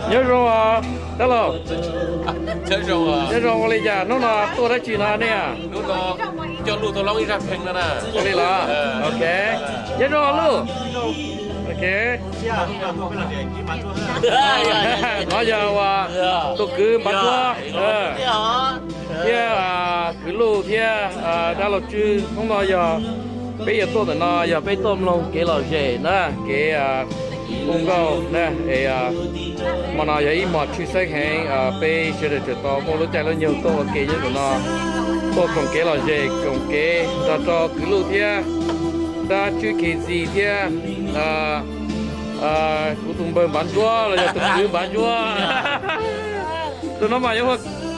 Nyob zoo os dab laug. Nyob zoo, ua li cas hnub no tuaj dab tsi no nej? Ua li los, ok. Nyob zoo Luj. Ok. No yog ua tus kwv Npav Duab thiab kwv Luj thiab dab laug Tswb. Hnub no yog peb yuav tuaj ntawm no yog peb tuaj mloog kev lom zem na, kev hu nkauj na. Es hmo no yog ib hmo tshwj xeeb heev, peb sawv daws tseem tau muaj lub caij lub nyoog tuaj ua ke nyob ntawm no, tuaj koom kev lom zem koom kev nrog rau kwv Luj thiab dab Tswb Khev Txi thiab kuv tus npawg Npav Duab los yog tus kwv Npav Duab. Tus no mas yog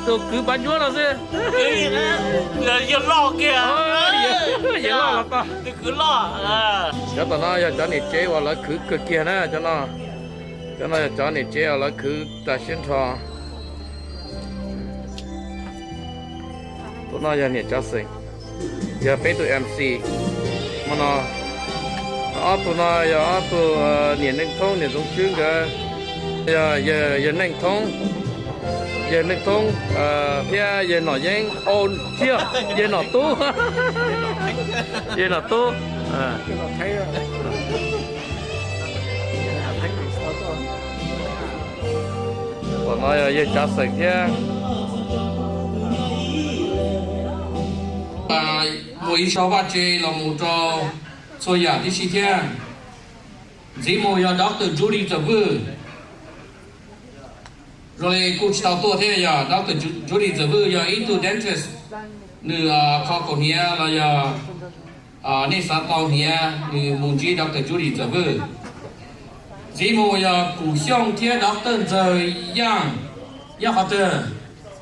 tus kwv Npav Duab no xwb. Yog loj kiag, yog loj los tau. Cov tom no yog cov niam tsev uas lawv khwv kawg kiag na, cov no. Cov no yog cov niam tsev uas lawv khwv tas siab nrho. Tus no yog niam tsev xeem, yog peb tus M C. Hmo no ob tug no yog ob tug niam Neej Thoob niam Ntxoov Tswb nkawd, yog yawg Neej Thoob, yawg Neej Thoob thiab yawg Nom Yeeb, thiab yawg Nom Tub, yawg Nom Tub. Tom no yog yawg Tsav Xeem thiab. Muaj ib zaug vaj tse los mus rau txhua yam tib si thiab. Ntxiv mus yog Doctor Judy Txawm Vwj. Zoo li kuj tsis tau tuaj thiab, yog Doctor Judy Txawm Vwj yog ib tug dentist, nws kho kaus hniav los yog nej xav tau hniav nws mus ntsib Doctor Judy Txawm Vwj. Ntxiv mus yog Kum Xyooj thiab Doctor Ntxawg Yaaj. Yog qhov twg,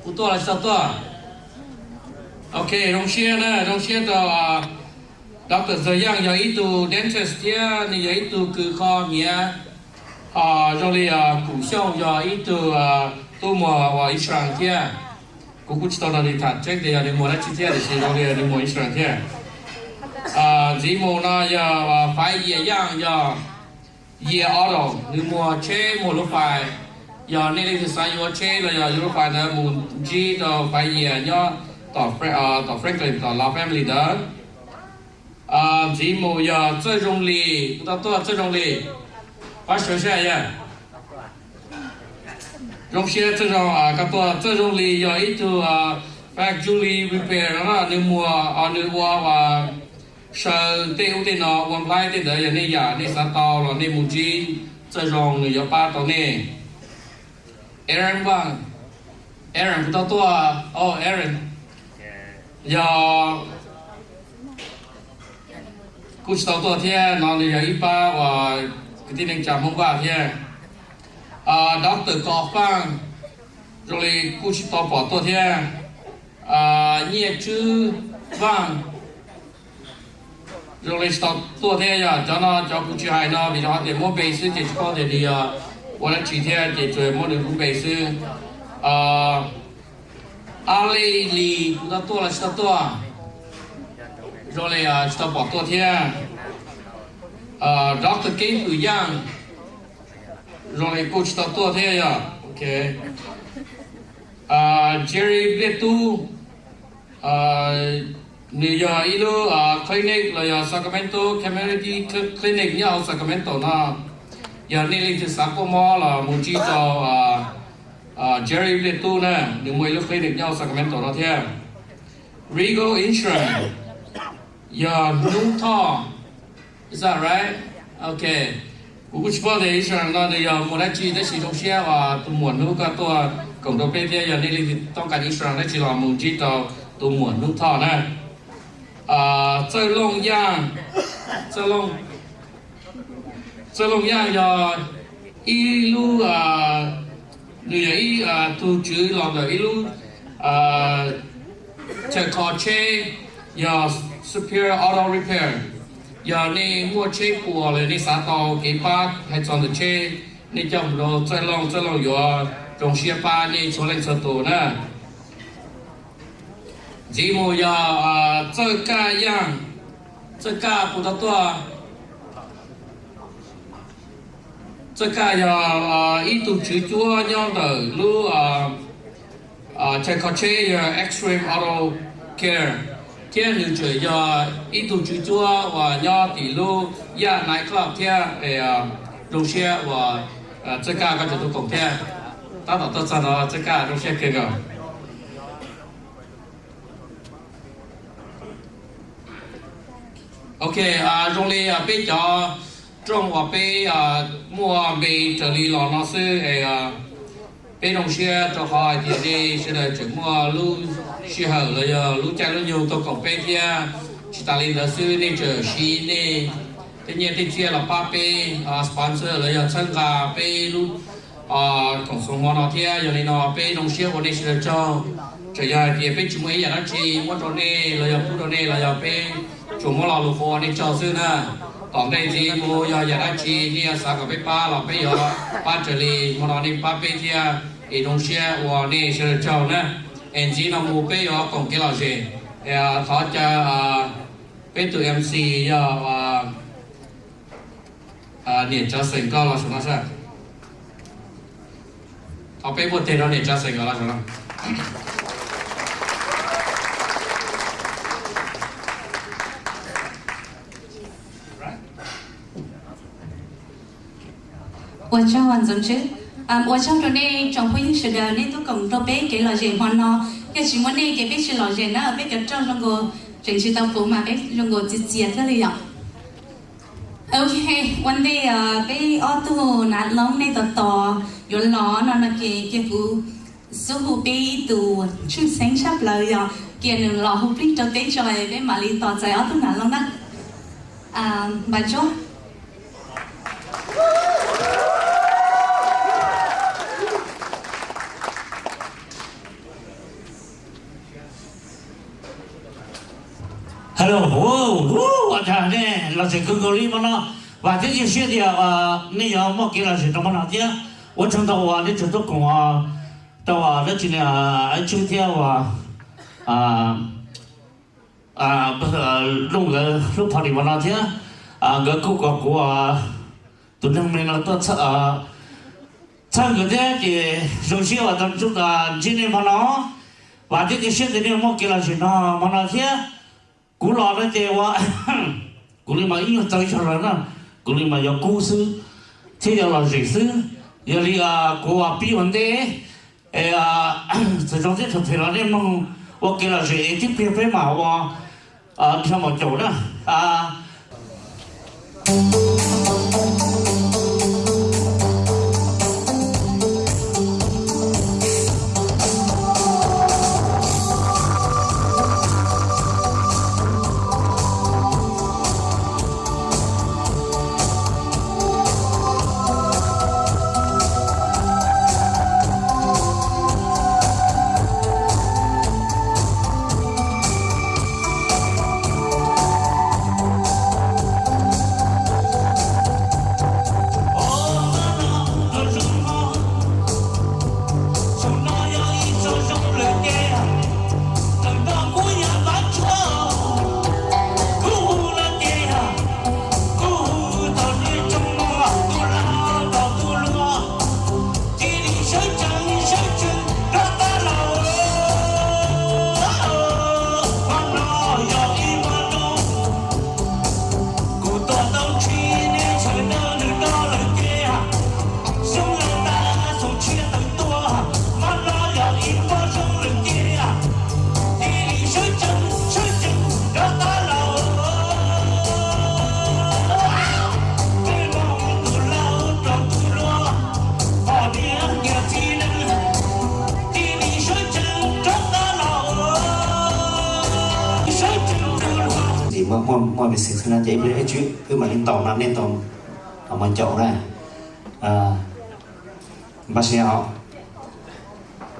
kuv tuaj los tsis tau tuaj? Ok, zoo siab na, zoo siab rau Doctor Ntxawg Yaaj yog ib tug dentist thiab nws yog ib tug kws kho hniav. Ho zoo li Kum Xyooj yog ib tug tub muag uas Israel thiab. Kuv kuj tsis tau nrog nws tham tseeb tias yog nws muag dab tsi thiab, tiam sis zoo li nws muag Israel thiab. Ntxiv mus no yog Faiv Yias Yaaj, yog Yias Auto, nws muag tsheb muag lub fais. Yog nej leej twg xav yuav tsheb los yog yuav lub fais ntawd mus ntsib rau Faiv Yias nyob tom Franklin tom Love Family ntawd. Ntxiv mus yog Txawj Zoo Lis, kuv tau tuaj Txawj Zoo Lis, pab sawv sab yog. Zoo siab Txawj Zoo, koj tuaj. Txawj Zoo Lis yog ib tug Fab Julie Repair no, nws muag, nws ua saw tej ub tej no, ua nplaib tej ntawd, yog nej yam nej xav tau los nej mus ntsib Txawj Zoo, nws yuav pab tau nej. Aaron Vaj, Aaron kuv tau tuaj, o Aaron, yog kuj tsis tau tuaj thiab no, nws yog ib pab uas kwv tij neej tsa Hmoob Vaj thiab. Doctor Kos Faaj, zoo li kuj tsis tau pom tuaj thiab. Nyiaj Tswb Vaaj, zoo li tsis tau tuaj thiab, yog cov no cov kuv tsis hais no vim rau qhov tias muab npe xwb ces tsis paub tias nws yog ua dab tsi thiab, ces tsuas muab nws lub npe xwb. Ab Lej Lis kuv tau tuaj los tsis tau tuaj? Zoo li tsis tau pom tuaj thiab. Doctor Kev Fwm Yaaj, zoo li kuj tsis tau tuaj thiab yog. Ok. Jerry Npliaj Tub, nws yog ib lub clinic los yog Sacramento Community Clinic nyob hauv Sacramento no. Yog nej leej twg xav kuaj mob los mus ntsib rau Jerry Npliaj Tub na, nws muaj ib lub clinic nyob hauv Sacramento no thiab. Regal Insurance, yog Hnub Thoj, is that right? Ok. Kuv kuj tsis paub tias Israel no nws yog muam dab tsi, tab sis zoo siab uas tus muam hnub koj tuaj koom rau peb thiab. Yog nej leej twg toob kas Israel dab tsi los mus ntsib rau tus muam hnub Thoj na. Txawj Looj Yaj, Txawj Looj Yaj yog ib lub, nws yog ib tug tswv los ntawm ib lub chaw kho tsheb, yog Superior Auto Repair. Yog nej muaj tsheb puas los nej xav tau kev pab hais txog ntawm tsheb, nej coj mus rau Txawj Looj, Txawj Looj yuav zoo siab pab nej txhua leej txhua tus na. Ntxiv mus yog Txawj Kaj Yaj, Txawj Kaj puas tau tuaj? Txawj Kaj yog ib tug tswv cuab nyob ntawm lub chaw kho tsheb yog Extreme Auto Care, thiab nws tseem yog ib tug tswv cuab uas nyob tim lub Yaj Night Club thiab. Zoo siab uas Txawj Kaj koj tseem tuaj koom thiab. Tab tom tuaj txog no Txawj Kaj zoo siab kawg nkaus. Ok, zoo li peb cov rooj uas peb muaj npe raws li los no xwb es peb zoo siab rau qhov hais tias nej sawv daws tseem muaj lub sij hawm los yog lub caij lub nyoog tuaj koom peb thiab. Tsis tas li ntawd xwb, nej tseem siv nej tej nyiaj tej txiaj los pab peb, sponsor los yog txhawb nqa peb lub koom xoo hmo no thiab. Yog li no peb zoo siab ua nej sawv daws tsaug. Txawm yog hais tias peb tsis muaj ib yam dab tsi muab rau nej los yog pub rau nej los yog peb tsuas muab lo lus qhuas ua nej tsaug xwb na. Tom ntej ntxiv mus yog yam dab tsi nej yuav xav kom peb pab los peb yuav pab raws li hmo no nej pab peb thiab, es zoo siab ua nej sawv daws tsaug na. Es ntxiv no mus peb yuav koom kev lom zem. Thov caw peb tus M C yog niam Tsav Xeem, koj los saum no saib. Thov peb npuaj teg rau niam Tsav Xeem los saum no. Ua tsaug Ntxoov Tswb. Ua tsaug rau nej tsoom phooj ywg sawv daws nej tuaj koom rau peb kev lom zem hmo no. Yog tsis muaj nej ces peb tsis lom zem na, peb cov rooj zoo nkaus tseem tsis tau puv mas peb zoo nkaus txias txias thiab li yom. Ok, ua ntej peb ob tug nav loob nej tos tos yuav los no no ces cia kuv xub hu peb ib tug tshwj xeeb tshaj plaws yog cia nws los hu plig rau peb tso, peb mam li tos txais ob tug nav loob na. Npam Tsuab. Hello, ua cas nej lom zem kawg nkaus li hmo no. Vam thiab cia siab tias nej yuav muaj kev lom zem rau hmo no thiab. Ua tsaug ntau uas nej tseem tuaj koom rau dab tsi ne, Tswb thiab uas Looj nkawd lub party hmo no thiab. Nkawd kuj kom kuv tus neeg me no tuaj txhawb nkawd thiab ces zoo siab uas tau ntsib nej hmo no. Vam thiab cia siab tias nej muaj kev lom zem no hmo no thiab. Kuv los no ces ua kuv li mas ib nyuag txawv zog lawm na, kuv li mas yuav kub xwb thiab yuav lom zem xwb. Yog li kuv pib ua ntej, txawm zoo thiab txawm phem los nej mloog ua kev lom zem es tib pliag peb mam ua dhia maum caum na. Muaj, muaj, muaj music xwb na ces ib pliag wb mam li ntaus no nej tau mus caum na. Npaj siab os,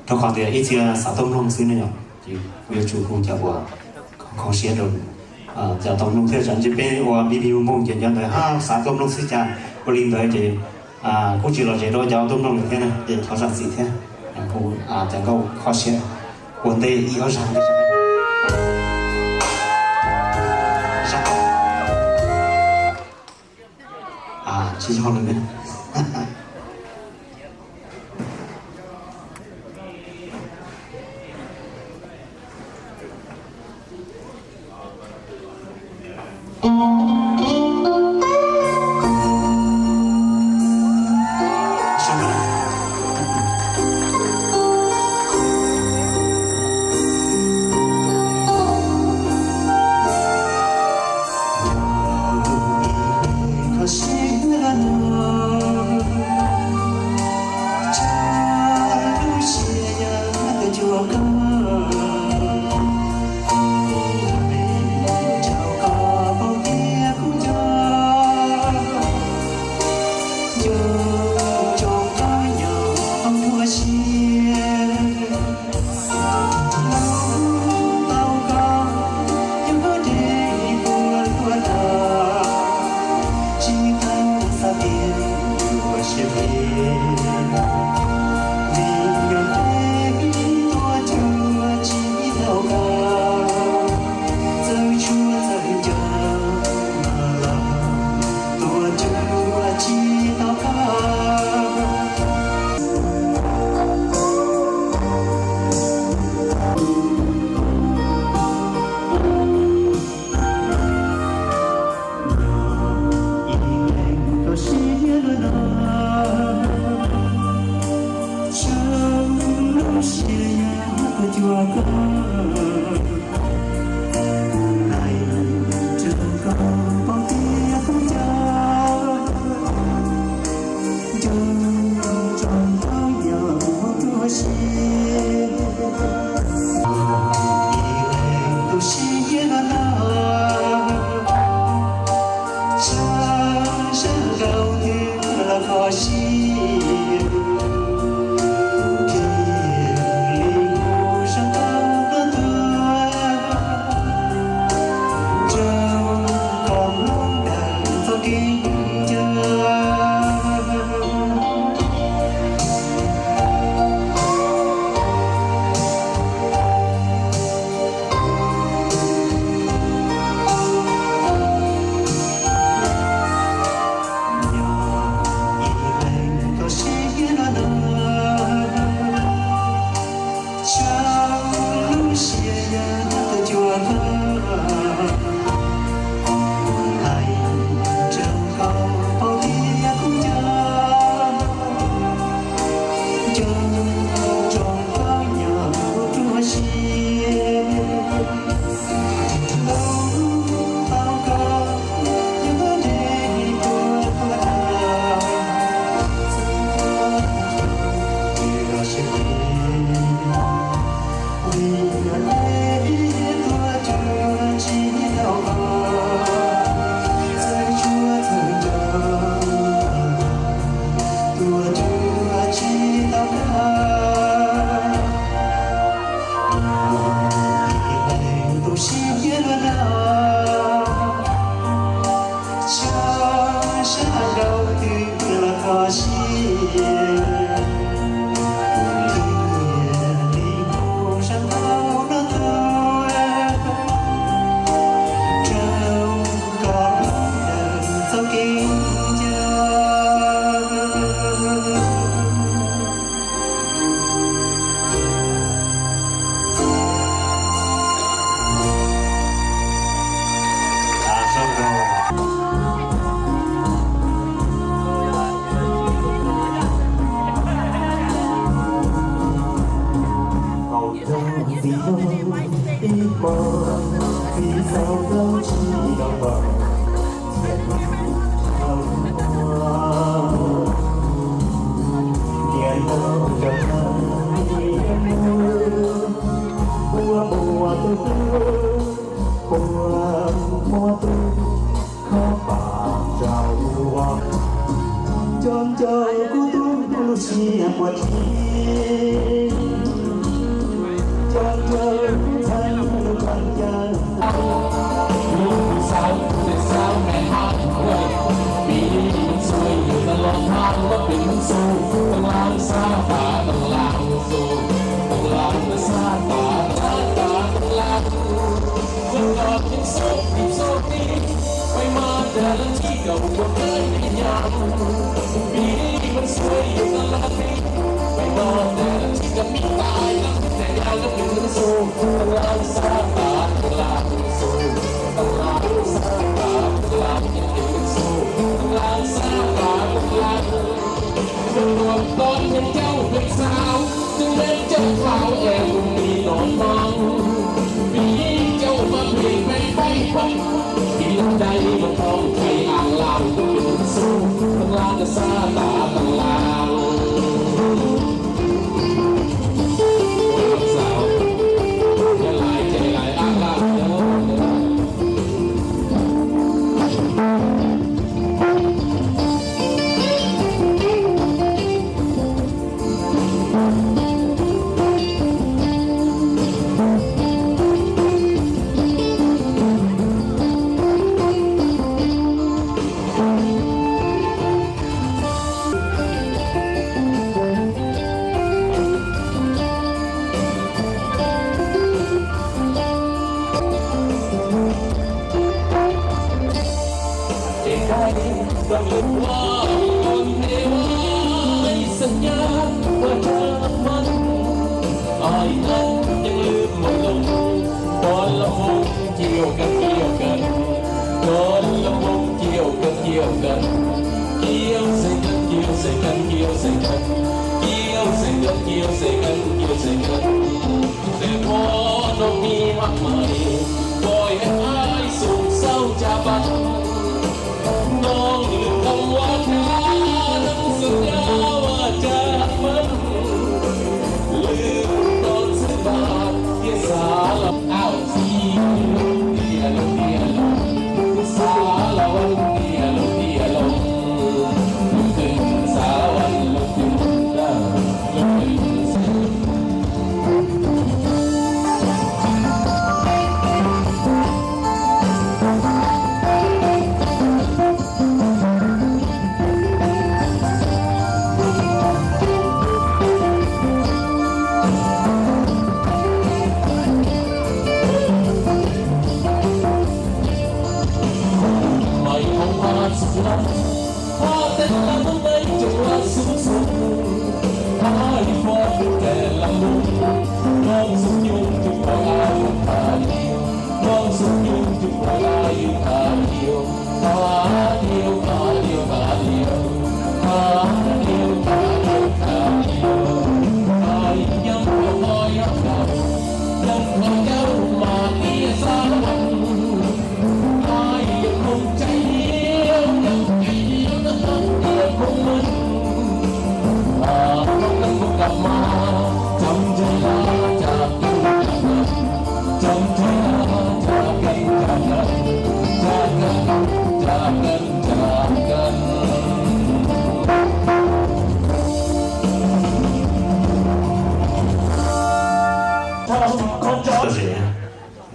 rau qhov tias ib txhia xav tuaj mloog xwb ne yom, ces kuv yuav tsum hu cov uas kho siab rau, cov tau mloog thiab. Tsam ntshe peb ua B B U Moos ces cov ntawd ho xav tuaj mloog xwb cas. Ua li ntawd ces kuj tsis lom zem rau cov tuaj mloog lawm thiab na, ces thov zam txim thiab. Hu cov nkauj kho siab ua ntej ib ob zaug. Tsis yog lawm.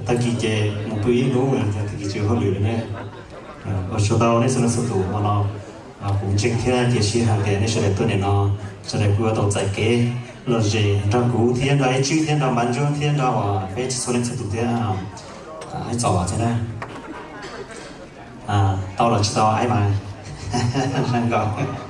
Tag kis ces mus pw ib hnub, tag kis tsis ua hauj lwm ne. Ua tsaug ntau nej txhua leej txhua tus hmo no, kuv ntseeg thiab cia siab hais tias nej sawv daws tuaj nim no, sawv daws kuj yuav tau txais kev lom zem nrog kuv thiab nrog Ib Tswb thiab nrog Npab Ntsuab thiab nrog peb txhua leej txhua tus thiab. Aib txom thiab na. Tau los tsis tau aib mas nkaus.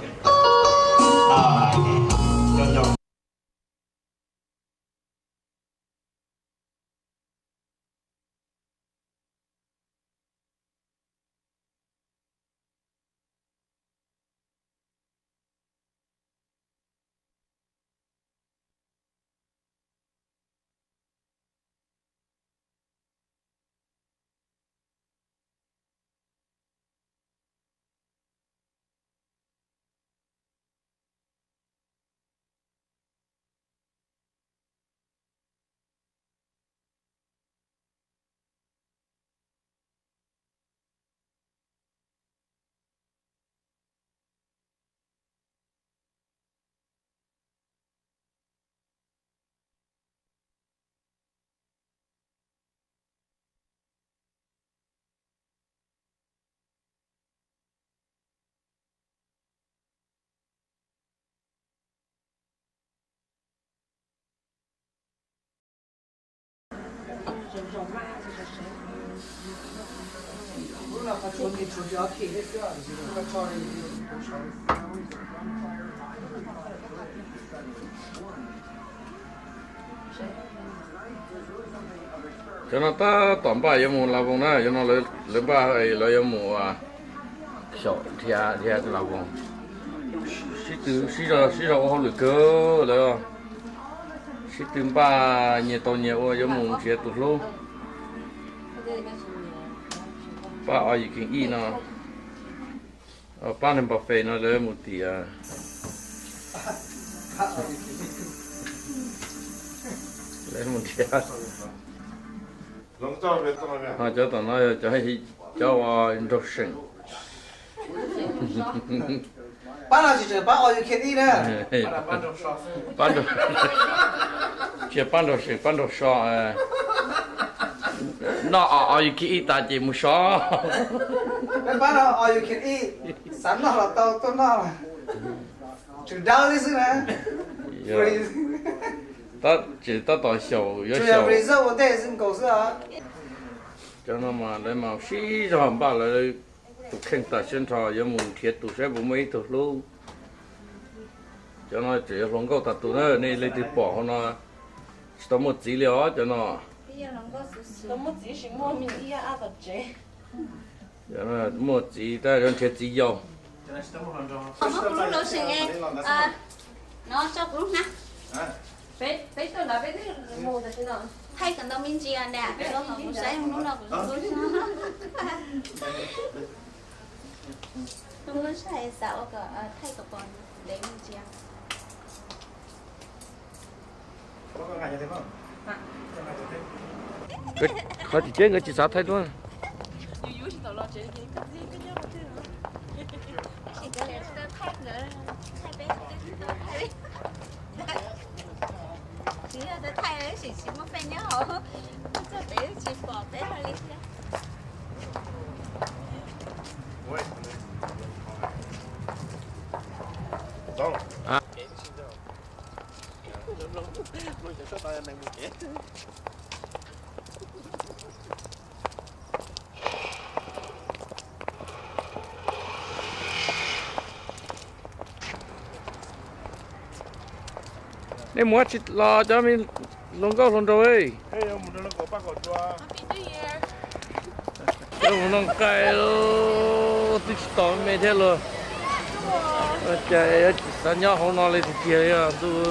Cov no tab tom npaj yuav mus Las Voos na, cov no lawv npaj lawv yuav mus xyaum dhia Las Voos. Sib tw sib zog sib zog ua hauj lwm kawg lawm. Sib tw npaj nyias tau nyias ua yuav mus nrhiav tus hlub. Pab all you can eat no, pab neeg npam fes no lawv mus tim, lawv mus nrhiav. Ho cov tom no yog cov, cov uas nraug seem. Pab no tsis tseem pab all you can eat na. Pab nraug, tsis pab nraug seem, pab nraug so. Noj all you can eat tas ces mus so. Peb pab no all you can eat, xav noj los tau tuaj noj, tseem dawb li xwb na. Tseem tab tom xyaum yuav xyaum. Freezer ua ntej xwb nkaus xwb os. Cov no mas lawv mas sib zog npaj lawv tus kheej tag siab nrho yuav mus nrhiav tus saib puas muaj ib tug hlub. Cov no tseem yuav hluas nkauj tag tus na, nej leej twg pom hauv no tsis tau muaj txiv li os cov no. Muaj txiv tab yuav nrhiav txiv yau. Peb tuaj no peb twb mus thaij kom ntau me ntsis na, peb los ho mus saib hnub no kuv zoo nkauj. Zoo nkauj tshaj, xav ua kom thaij kom pom ntev me ntsis. Qhov tsis ceb nkawd tsis xav thaij duab. Tsis yog thaij tsis muaj peb nyob hauv, txog pem tsis pom peb hais li thiab. Nej mus dab tsi los cov me hluas nkauj hluas nraug? Cov mus noj nqaij twb tsis tos me thiab los. Ua cas yuav tsis xav nyob hauv no li tiag tiag li ntuj.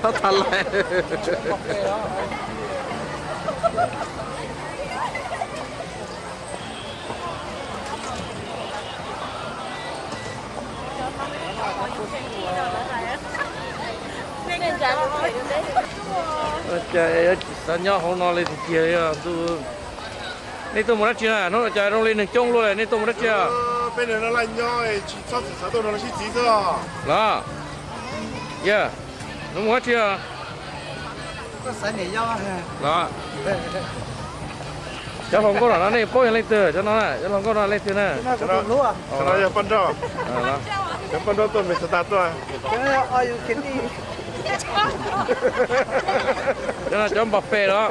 Tha lais. Ua cas yuav tsis xav nyob hauv no li tiag tiag li ntuj. Nej tuaj mus dab tsi na? Hnub no cas zoo li neeg coob luaj li, nej tuaj mus dab tsi? Peb neeg no laj nyob tsis txhob txwm xav tuaj no sib txiv xwb. Los, yog, hnub mus dab tsi? Los, cov hluas nkauj no nej paub yog leej twg? Cov no, cov hluas nkauj no leej twg na? Cov no yog poj nrauj. Cov poj nrauj tuaj me xav tas tuaj. Cov no cov npam fes los.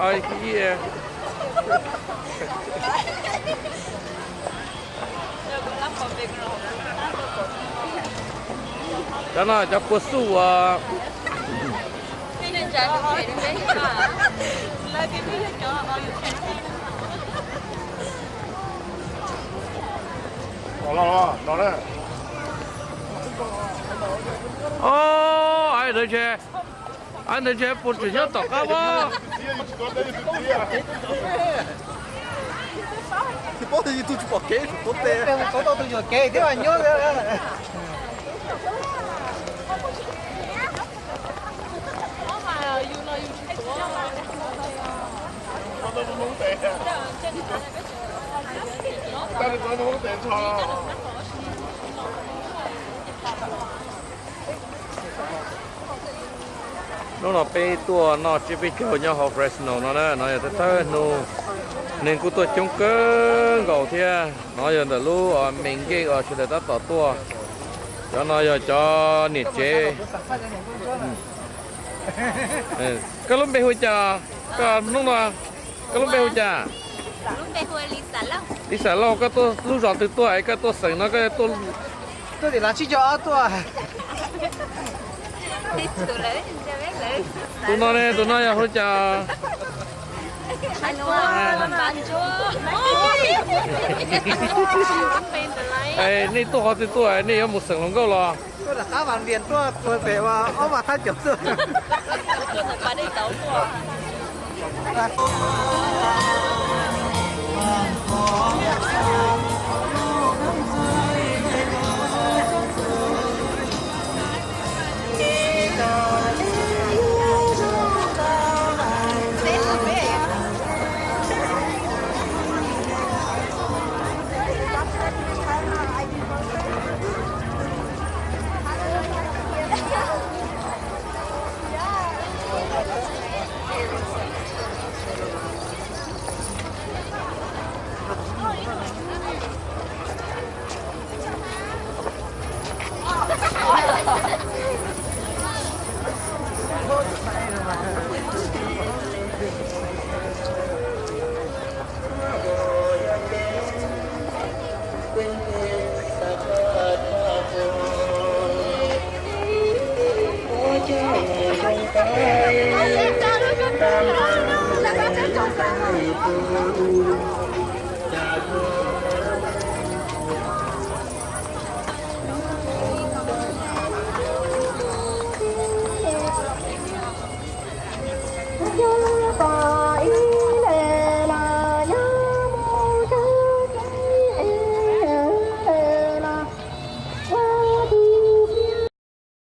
Cov no cov kua xuj uas Os, ai ntawd ntshe. Qab ntawd tsis puas tseem nyob tom qab vab. Tsis paub twg yog tus tsis pom kev, tau tus yuam kev thiab mas nyob. Hnub no peb tuaj noj tsiab peb caug nyob hauv Fresno no na, no yog thawj thawj hnub, neeg kuj tuaj coob kawg nkaus thiab. No yog ntawm lub main gate uas sawv daws tab tom tuaj. Cov no yog cov niam tsev. Koj lub npe hu cas? Koj hnub no koj lub npe hu cas? Lisa Lauj, koj tuaj lub zos twg tuaj es koj tuaj xeem no koj tuaj? Tuaj tim Lav Tsib Caug Ob tuaj. Tus no ne, tus no yog hu cas? Nej tuaj qhov twg tuaj, nej yuav mus xeem hluas nkauj los? Tuaj rov qab Vas Vias tuaj, tuaj pem ua ob vas thab cov tuaj.